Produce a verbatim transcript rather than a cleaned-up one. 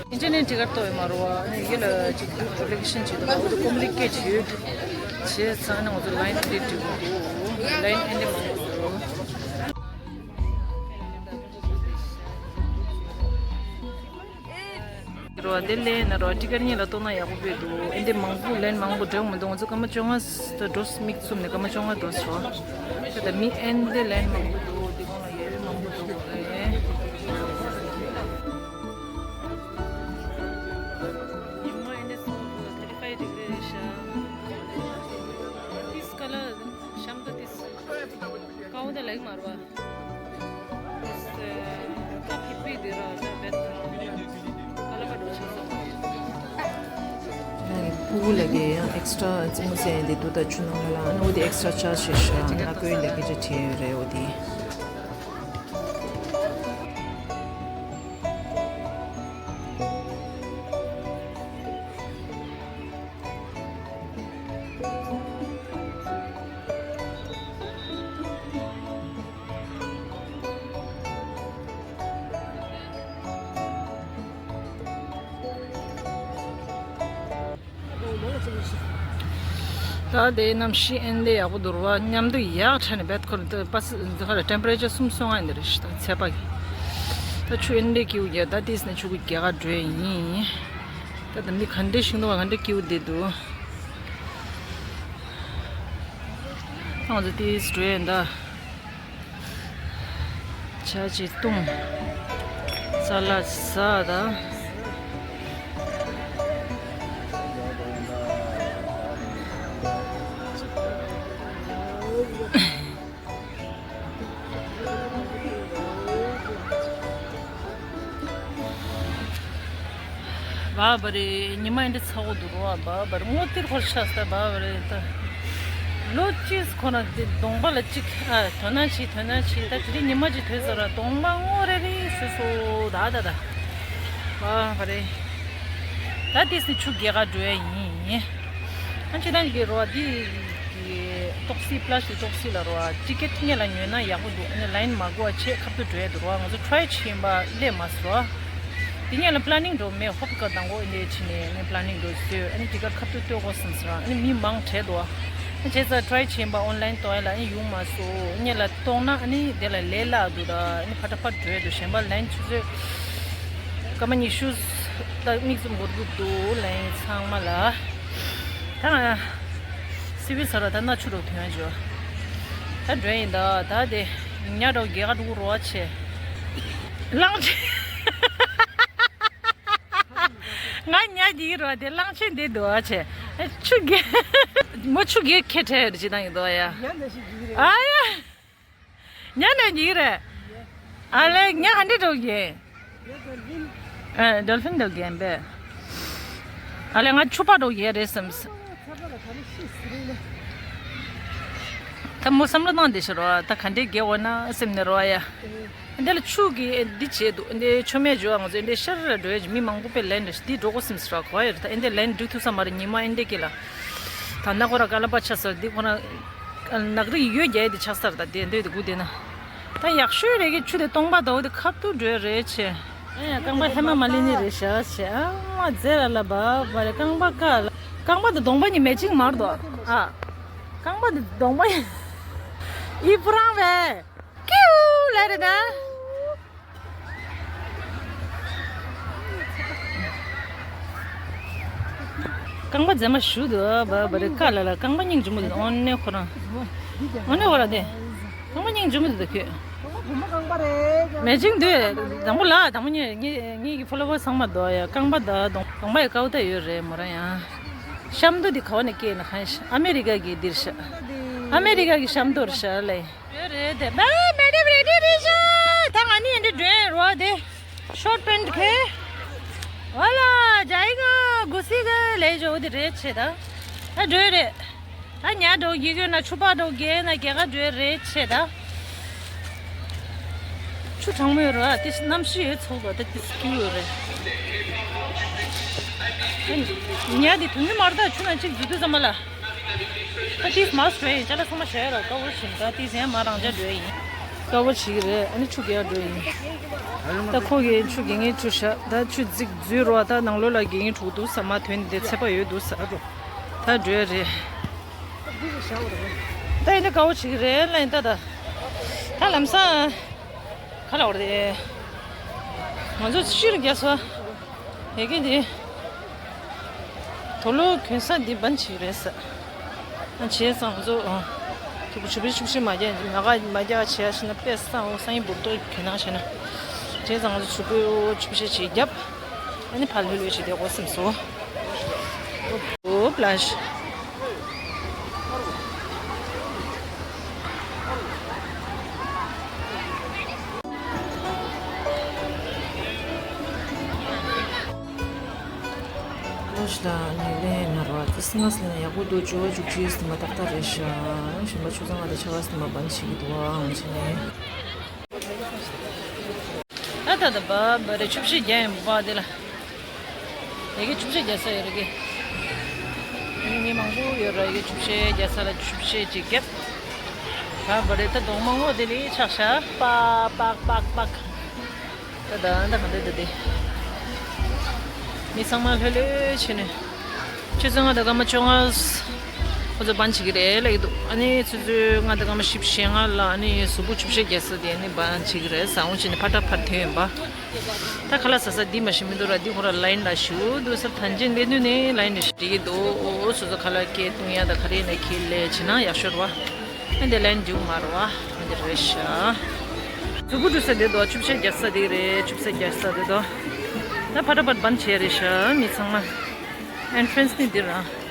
ཨིན་ཊར་ནེཊ་ཊི་ཀེཊ་ཐོབ་ཡོད་མ་རེད་བ། ཨ་ནི་ཡིད་ལ་ཅིག་ཨེབ་ལི་ཀེ་ཤན་ཅིག་འདུག་འོ་དེ་ཀོམ་པི་ལི་ཀེཊ་ཡོད། བྱས་ཙང་ནི་ང་ཚོ་ལའིན་འདི་འདྲ་འགྲིག་གི་འདུག་ལའིན་ཨེ་འདྲ་མང་པོ་འདུག་རོ་དེ་ལས་ན་རོ་ཊི་ཀེཊ་གཉིས་ལ་གཏོང་ན་ཡག་པོ་དཔེ་འདུག་ཨེ་འདྲ་མང་པོ་ལའིན་མང་པོ་འགྲོ་མི་འདུག་ང་ཚོ་སྐར་མ་བཅོ་ལྔ་འགྲོ་མིག་བཙུམ་ནས་སྐར་མ་བཅོ་ལྔ་འགྲོ་སོང་། ད་ད་མི་ཨེ་འདྲ་ལའིན་མང་པོ་འདུག་འདི་གོང་ལ་ཡ་ཡོད་མང་པོ་འདུག་རེད། ཉི་མ་ཨེ་འདྲ་སོང་ཁོ་ཐར་ཊི་ཕའིབ་ཌི་གྷི་རི་རེད་ཤག་ཏིས་ཀ་ལ་ཤམ་ཏོ་ཏིས་ཀའོ་དེ་ལེགས་མ་རེད་བ། ཏིས་ཀ་ཕི་པི་དེ་ར་ད་བེད་ཀ་ལ་པ་འགྲོ་ཆགས་སོང་། ཕྲུ་གུ་ལ་གི་ཡང་ཨེག་སི་ཊྲ་རྩེད་མོ་རྩེ་ཡས་དེ་འདུག་ད་ཆུ་ནང་ལ་ལ་ཨ་ནི་འོ་དེ་ཨེག་སི་ཊྲ་ཆར་ཇི་བྱས་ཤག་ཨ་ནི་ཨ་ཁུའི་ལ་གི་ཅིག་བྲིས་ཡོད་རེད་འོ་དེ། ད་དེ་གནམ་གཤིས་ཨེ་འདྲ་ཡག་པོ་འདུག་ར་བ། མཉམ་དུ་ཡག་ཕྲན་ནས་བེད་ཁོ་ར་ད་པ་སི་ད་ཁ་ལ་ཊེམ་པ་རེ་ཅར་གསུམ་སོང་ང་ཡིན་ད་རེད་ཤི་ད་ཚད་པ་གི། ད་ཆུ་ཨེ་འདྲ་སྐྱིའུ་རྒྱ་ད་ཏིས་ནས་ཆུ་གི་རྒྱ་གར་འགྲོ་ཡིན། ད་ད་མི་ག་འདྲ་ཤིང་ཏོག་ག་འདྲ་སྐྱིའུ་བསྡད་འདུག་ང་ཚོ་ཏིས་འགྲོ་ཡིན་ད། ཇ་ཅིག་བཏུང་། ས་ལ་ཟ་ད། བ་བ་རེད། ཉི་མ་ཨེ་འདྲ་ཚ་བོ་འདུག་རོ། བ་བ་རེད། སྔོ་ཏིར་ཧོར་ཤ་སྟ་བ་བ་རེད་ད། ལོ་གཅིག་ཁོ་ན་དེ་གདོང་པ་ལ་གཅིག་ཨ་དོ་སྣང་བྱེད་དོ་སྣང་བྱེད་ད་དེ་རིང་ཉི་མ་གཅིག་ཐོས་ས་ར་གདོང་པ་སྔོ་རེ་རེ་སོ་སོ་ད་ད་ད། བ་བ་རེད། ད་དེ་སི་ཆུ་རྒྱལ་ཁ་འགྲོ་ཡ་ཡིན། ཨ་ཅི་ད་གི་རོ་དེ། གི་ཏོག་སི་པ་ལ་སི་ཏོག་སི་ལ་རོ། ཊི་ཀེ་ཊི་སྔོན་ལ་ཉོས་ན་ཡག་པོ་འདུག་ཨ་ནི་ལའིན་མ་དགོས་པ་ཆེ་ཁ་ཐུག་འགྲོ་ཡ་འདུག་རོ། ང་ཚོ་ཊི་རའེ་བྱེད་ཡིན་པ་སླེབས་མ་སོང་། དེ་སྔོན་ལ་པ་ལ་ནིང་འགྲོ་མེད་ཧོབ་ཀ་དང་པོ་འདི་བྱས་ནས་ཨ་ནི་པ་ལ་ནིང་འགྲོ་བཟོས་ཨ་ནི་དེ་ག་ཁ་ཐུག་ལྟོས་དགོས་བསམ་སོང་། ཨ་ནི་མི་མང་དྲགས་འདུག་ཨ་བྱས་ཙང་ཊི་རའེ་བྱེད་ཡིན་པ་ཨོན་ལའིན་གཏོང་ཡ་ལ་ཨ་ནི་ཡོང་མ་སོང་། སྔོན་ལ་གཏོང་ན་ཨ་ནི་དེ་ལ་ལས་སླ་འདུག་ད་ཨ་ནི་ཕ་ཏྲ་ཕ་འགྲོ་ཡ་འདུག་གཞན་པ་ལའིན་ཆུ་ཚོད་སྐར་མ་ཉི་ཤུ་ད་མིག་བཙུམ་འགོར་གི་འདུག་ལའིན་ཚང་མ་ལ། ད་ང་སི་བི་ས་ར་ད་ན་ཆུ་རོ་ཐོན་འཇོ། ད་འགྲོ་ཡིན་ད་ད་དེ་ཉ་རོ་རྒྱལ་ཁ་འགྲོ་རོ་བ་ཆེ། གླང་ཆེན། ང་ཉ་རྒྱལ་རོ་དེ་གླང་ཆེན་དེ་འདུག་བ་ཆེ། ཆུ་རྒྱལ། མོ་ཆུ་རྒྱལ་ཁེ་ཁྲལ་རེ་ཅི་ད་ཡིན་འདུག་ཡ། ཨ་ཡ། ཉ་ནས་ཉིག་རེད། ཨ་ལས་ཉ་ག་འདྲ་འགྲོ་གི། ཨ་ཌོལ་ཕིན་འགྲོ་གི་ཡིན་པས། ཨ་ལས་ང་ཆུ་པ་འགྲོ་གི་རེད་བསམས། ད་མོ་བསམ་བློ་བཏང་བསྡད་ཤག་རོ། ད་ག་འདྲས་རྒྱལ་འོ་ན་སེམས་ནས་རོ་ཡ། འདི་ལ་ཆུ་གི་འདི་བྱས་འདུག་འདི་ཆུ་མེད་འཇོ་ང་ཚོ་འདི་ཤར་ར་འགྲོ་ཡ་མི་མང་པོ་པའི་ལན་འདི་འགྲོ་དགོས་སེམས་སོ་ར་གོ་ཡ་རེད། ད་འདི་ལན་འགྲིག་ཐུབ་ས་མ་རེད། ཉི་མ་འདི་གི་ལ། ད་ན་ཁོ་ར་ཀ་ལ་པ་ཆ་སར་འདི་ཁོ་ར། ནག་རིགས་ཡོད་རྒྱ་ཡི་དེ་ཆགས་ཚར་ད་དེ་འདོད་དེ་སྒུག་བསྡད་ན། ད་ཡག་ཤོས་རེད་གི་ཆུ་དེ་སྟོང་པ་དོ་དེ་ཁ་ཐུག་འགྲོ་རེད་ཆེ། ཨེ་རྐང་པ་ཧེ་མ་མ་ལི་ནི་རེད་ཤག་ཆེ་ཨ་མ་རྫས་ར་ལ་བ་བ་རེད། རྐང་པ་ཀ་ལ་རྐང་པ་དེ་གདོང་པ་གཉིས་མེ་ཅིང་མར་དོ། ཨ་རྐང་པ་དེ་གདོང་པ་ཡི་པུ་རང་བས་ཀིའུ་ལ་རེད་ད། རྐང་པ་རྫས་མ་ཞུ་དུ་བ་བ་རེ་ཀ་ལ་ལ་རྐང་པ་སྙིང་རྗེ་མོ་དུ་ཨོ་ནེ་ཁོ་རང་ཨོ་ནེ་ཁོ་རང་དེ་རྐང་པ་སྙིང་རྗེ་མོ་དུ་དུ་ཁྱོད་མེ་ཅིང་དུ་དང་པོ་ལ་དང་པོ་ཉེ་ཉེ་ཉེ་གི་ཕོ་ལོ་བ་ཚང་མ་དོ་ཡ་རྐང་པ་ད་གདོང་གདོང་པ་ཡི་ཀའུ་ད་ཡོད་རེད་མོ་ར་ཡང་ཤམ་དུ་དི་ག་བ་ནས་སྐྱེས་ན་ཁ་ཤ་ཨ་མེ་རི་ཀ་གི་འདིར་ཤ་ཨ་མེ་རི་ཀ་གི་ཤམ་དུ་ར་ཤ་ལེ། རེད་དེ། མེ་མེ་ཌམ་རེ་ཌི་རེད་ཤག་ད་ང་ནི་འདི་འདྲ་རོ་དེ། ཤོར་པེན་ཁེ། ཝ་ལ། ཇའི་ག་གུ་སི་ག་ལེ་ཇོ་དེ་རེད་ཆེ་ད། ཨ་འདྲ་རེད། ཨ་ཉ་འགྲོ་གི་གོ་ན་ཆུ་པ་འགྲོ་གི་ན་རྒྱ་ག་འདྲ་རེད་ཆེ་ད། ཆུ་གྲང་མོ་ཡོད་ར་དེ་གནམ་གཤིས་ཡོད་ཚོགས་པ་ད་དེ་སྐྱིད་ཡོད་རེད། ཉ་དེ་དུང་གི་མར་ད་ཆུ་ན་གཅིག་འཛུལ་དུས་ཙམ་པ་ལ། ད་ཏིས་མ་སྤྲོད་ཡིན་ཅ་ལག་ཚང་མ་བཞག་ཡོད་ར་ཀ་བོ་བཞིན་ད་ཏིས་ཡན་མ་རང་ཅག་སྤྲོད་ཡིན། དཀའ་བ་བྱེད་ཀྱི་རེད། ཨ་ནི་ཆུ་རྒྱག་འགྲོ་ཡིན། ད་ཁོ་གིས་ཆུ་རྒྱག་མཁན་ཆུ་བཞག་ད་ཆུ་རྫིག་འཛུལ་རོགས། ད་ནང་ལོགས་ལ་རྒྱག་མཁན་དྲུག་འདུག་ས། མ་ཐོན་དེ་ཚད་པ་ཡོད་འདུག་ས། ད་འགྲོ་ཡ་རེད། ད་ཡིན་ད་དཀའ་བ་བྱེད་ཀྱི་རེད་ལ་ཡིན་ད། ད་ད་ལམ་སང་ག་ལ་བར་དེ་ང་ཚོ་ཕྱིར་རྒྱག་ས། ཡ་གི་འདི་དུག་ལོག་གྱོན་ས་འདི་བན་བྱེད་རེད་ས། ཨ་བྱས་ཙང་ང་ཚོ་ཨ་ཐུག་ཆུ་བེ་ཆུ་བཞི་མ་རྒྱག་མ་ག་མ་རྒྱག་བྱས་ཤི་ན་དཔེ་སང་འོ་སང་ཡི་འབུར་ཏོ་གྱོན་ན་བྱས་ན། བྱས་ཙང་ང་ཚོ་ཆུ་བེ་ཆུ་བཞི་བྱེད་རྒྱབ། ཨ་ནི་ཕར་ལྷོད་ལྷོད་བྱེད་དེ་འོ་སེམས་སོ། འོ་པ་ལ་ཤི། ལོ་ཤི་ད་ནི་ལེ་ན་ར་ཏི་སི་མ་སི་ལེ་ན་ཡག་པོ་འདུག་ཇོ་བོ་འཇུག་ཅིས་ཏི་མ་ཏག་ཏག་རེད་ཤག་གཞན་པ་ཆུ་ཚང་ང་ད་ཆ་བ་སི་ཏི་མ་བན་ཞིག་གི་འདུག་ཨང་ཆི་ནས། ད་ད་ད་བ་བ་རེ་ཆུ་བཤད་རྒྱག་ཡིན་པ་དེ་ལ། ཡ་གི་ཆུ་བཤད་རྒྱག་ས་ཡོད་རེད་གི། ཡ་གི་མི་མང་པོ་ཡོད་ར། ཡ་གི་ཆུ་བཤད་རྒྱག་ས་ལ་ཆུ་བཤད་ཅིག་རྒྱབ། ད་བ་རེ་ད་གདོང་མང་པོ་དེ་ལི་ཆགས་ཤག་པག་པག་པག་པག་ད་ད་ད་ག་འདྲ་འདི་འདི། མི་ཚང་མ་ལྷོད་ལྷོད་བྱས་ནས། ཆུ་ཚོད་ལྔ་དང་སྐར་མ་བཅོ་ལྔ། ཁོ་ཚོ་བན་བྱེད་ཀྱི་རེད་ལབ་ཀྱི་འདུག་ཨ་ནི་ཆུ་ཚོད་ལྔ་དང་སྐར་མ་བཞི་བཅུ་ཞེ་ལྔ་ལ་ཨ་ནི་གཟུགས་པོ་ཆུ་བཤད་རྒྱག་ས་དེ་ཨ་ནི་བན་བྱེད་ཀྱི་རེད་ཟ་འོང་བྱས་ནས་ཕར་ད་ཕར་ཐོན་ཡོང་པ། ད་ཁ་ལག་ཟ་ས་འདི་མ་ཤེས་མི་འདུག་ར། འདི་ཁོ་ར་ལ་ཡིན་ལ་ཞུ་འདུག་ས། ཐང་ཆེན་སླེབས་དུས་ནས་ལ་ཡིན་རེད་ཞུ་གི་འདུག་ཨོ་ཨོ་སོ་སོ་ཁ་ལག་སྐད་བཏུང་ཡ་ད་ག་རེ་ཡིན་ན་ཁྱེད་ལས་བྱེད་ན་ཡག་ཤོས་རེད་བ། ཨ་འདི་ལན་འཇུག་མ་རེད་བ། ཨ་འདི་རེད་ཤག་གཟུགས་པོ་འཁྲུ་ས་འདི་དོ། ཆུ་བཤད་རྒྱག་ས་འདི་རེད། ཆུ་བཤད་རྒྱག་ས་འདི་དོ། ད་ཕ་ཏྲ་ཕར་བན་བྱས་རེད་ཤག་མི་ཚང་མ། ཨེན་ཊི་རན་སི་ནི་འདི་རང་